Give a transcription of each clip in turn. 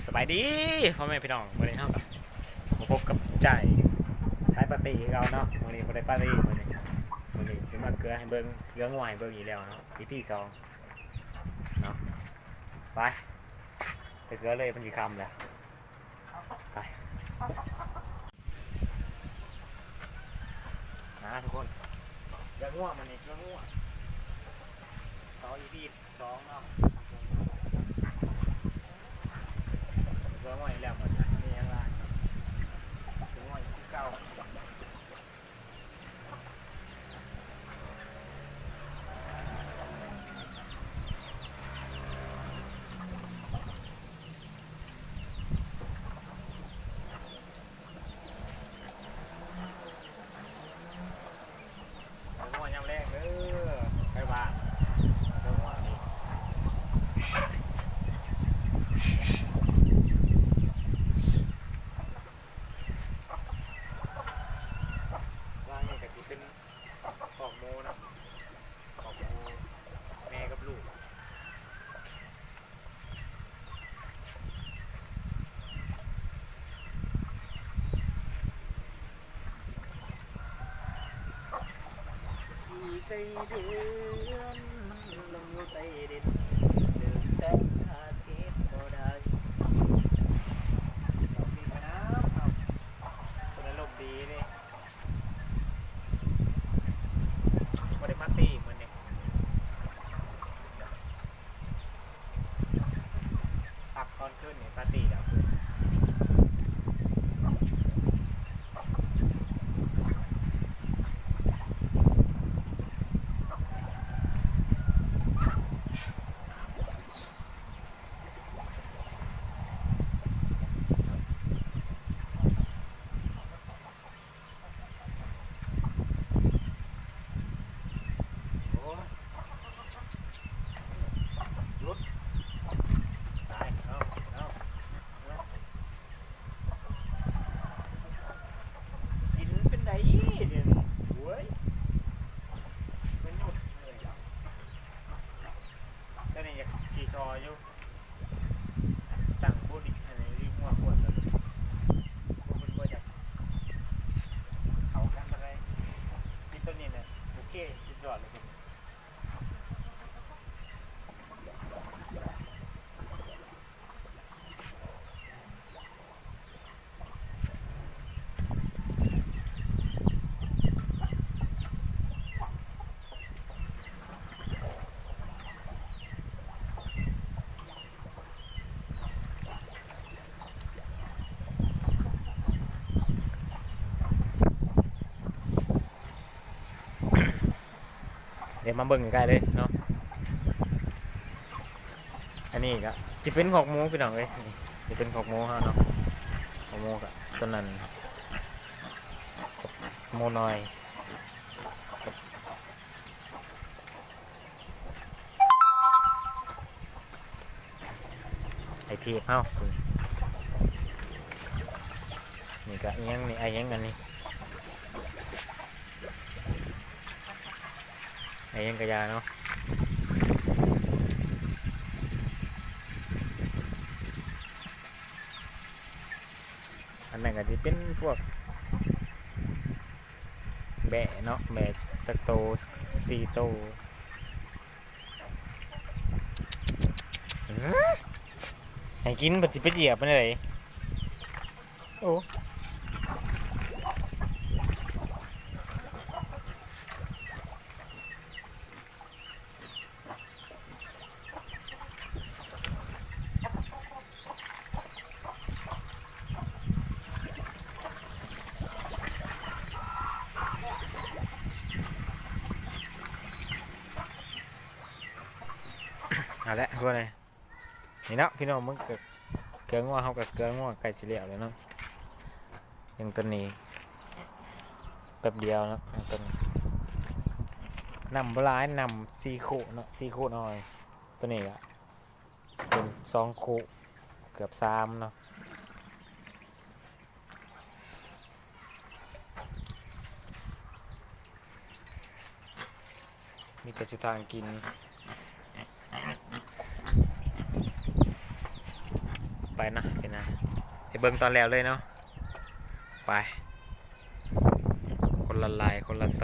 ສະບາຍດີພໍ່ແມ່ພີ່ນ້ອງ, ມື້ນີ້ເຮົາກໍມາພົບກັບໃຈສາຍປາຕີ້ຄືເກົ່າເນາະ. ມື້ນີ້ບໍ່ໄດ້ປາຕີ້ ມື້ນີ້ ມື້ນີ້ຊິມາເກືອໃຫ້ເບິ່ງ ເກືອງົວໃຫ້ເບິ່ງອີກແລ້ວເນາະ ອີພີສອງເນາະ. ໄປ ໄປເກືອເລີຍ ມັນຊິຄ່ຳແລ້ວ. ໄປ ມາທຸກຄົນ ເກືອງົວ ມື້ນີ້ເກືອງົວ ຕໍ່ອີພີສອງເນາະ. ເກືອງົວອີກແລ້ວ ມື້ນີ້ມີຫຍັງຫຼາຍ ເກືອງົວອີກຄືເກົ່າ. ເບິ່ງງົວຍາມແລງເດີ ໃກ້ບ້ານ ເບິ່ງງົວນີ້ ຫຼັງນີ້ກໍຊິເປັນຄອກໝູເນາະ ຄອກໝູແມ່ກັບລູກ. ບໍ່ໄດ້ປາຕີ້ມື້ນີ້ ພັກຕອນຄືນນີ້ປາຕີ້ແລ້ວຄືນ. ໂອ້ຍ ຢຸດ ຕາຍ ເອົາ ເອົາ ກິນເປັນໃດດຽວນີ້ ໂອ້ຍ ມັນຢຸດເລີຍ ຕອນນີ້ຢາກຂີ່ຊໍຢູ່. ຕັ້ງບູລິກ ອັນນີ້ລີງຫົວຂວດເລີຍ ບໍ່ ເພິ່ນບໍ່ຢາກເຂົ້າກັນປານໃດ ມີຕົວນີ້ແຫຼະ ໂອເຄ ສຸດຍອດເລີຍ. ດຽວມາເບິ່ງໃກ້ໆເລີຍເນາະ ອັນນີ້ກໍຊິເປັນຄອກໝູພີ່ນ້ອງເອີຍ ນີ້ຊິເປັນຄອກໝູເຮົາເນາະ ຄອກໝູກໍຕົວນັ້ນ ໝູນ້ອຍ ໄອ້ເທບເຮົາ ນີ້ກະອີ່ຫຍັງນີ້ ໄອ້ຫຍັງອັນນີ້ ໄອ້ຫຍັງກະຢ່າເນາະ ອັນນັ້ນກະຊິເປັນພວກແບ້ເນາະ ແບ້ຈັກໂຕ ສີ່ໂຕ. ໃຫ້ກິນ ເພິ່ນຊິໄປຢຽບມັນໄດ໋ ໂອ້. ເອົາລະ ທຸກຄົນເອີຍ ນີ້ເນາະພີ່ນ້ອງ ມັນກໍເກືອງົວ ເຮົາກໍເກືອງົວໃກ້ຊິແລ້ວແລ້ວເນາະ ຍັງຕົວນີ້ແປັບດຽວເນາະ ຍັງຕົວນີ້ ນ້ຳບໍ່ຫຼາຍ ນ້ຳສີ່ໂຄກເນາະ ສີ່ໂຄກນ້ອຍ ຕົວນີ້ກໍ ເປັນສອງໂຄກ ເກືອບສາມເນາະ ມີແຕ່ສຸທາງກິນ. ໄປນະ ໄປນະ ໄປເບິ່ງຕອນແລ້ວເລີຍເນາະ ໄປ ຄົນລະໄລ ຄົນລະແຊ.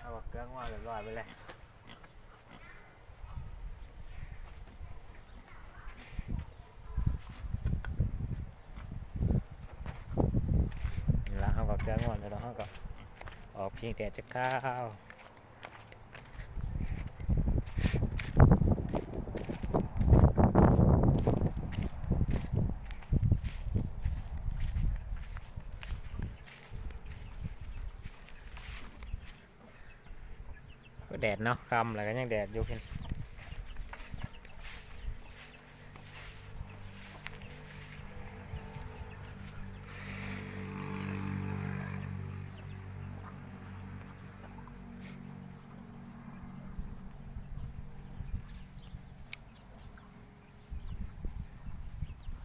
ເອົາເຄື່ອງມາຮຽບຮ້ອຍໄປເລີຍ. ນີ້ລະ ເຮົາກໍເກືອງອນແລ້ວເນາະ ເຮົາກໍອອກພິງແດດຈັກຄາວ. ກໍແດດເນາະ ຄ່ຳແລ້ວກໍຍັງແດດຢູ່. ເ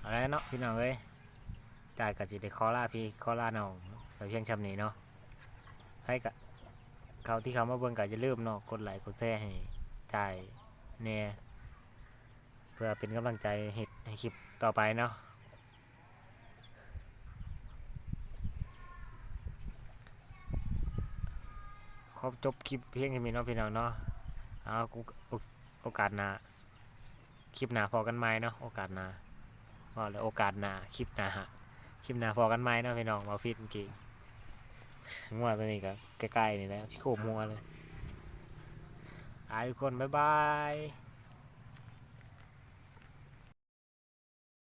ອົາແລ້ວເນາະ ພີ່ນ້ອງເອີຍ. ຈ່າຍກໍຊິໄດ້ຂໍລາພີ່ຂໍລານ້ອງໄປພຽງຊ່ຳນີ້ເນາະ. ໃຜກໍ ເຂົ້າທີ່ເຂົ້າມາເບິ່ງກໍຢ່າລືມເນາະ ກົດໄລກົດແຊໃຫ້ຈ່າຍແດ່ ເພື່ອເປັນກຳລັງໃຈເຮັດໃຫ້ຄລິບຕໍ່ໄປເນາະ. ຂໍຈົບຄລິບພຽງເທົ່ານີ້ເນາະ ພີ່ນ້ອງເນາະ. ເອົາ ໂອ ໂອ ໂອກາດໜ້າ ຄລິບໜ້າພໍ້ກັນໃໝ່ເນາະ ໂອກາດໜ້າ. ເວົ້າແລ້ວໂອກາດໜ້າ ຄລິບໜ້າ ຄລິບໜ້າພໍ້ກັນໃໝ່ເນາະ ພີ່ນ້ອງ. ເວົ້າຜິດເມື່ອກີ້ ງົວຕົວນີ້ກໍໃກ້ໆນີ້ແຫຼະ ຊິໂຄບຫົວເລີຍ. ອາ ທຸກຄົນ ບາຍບາຍ.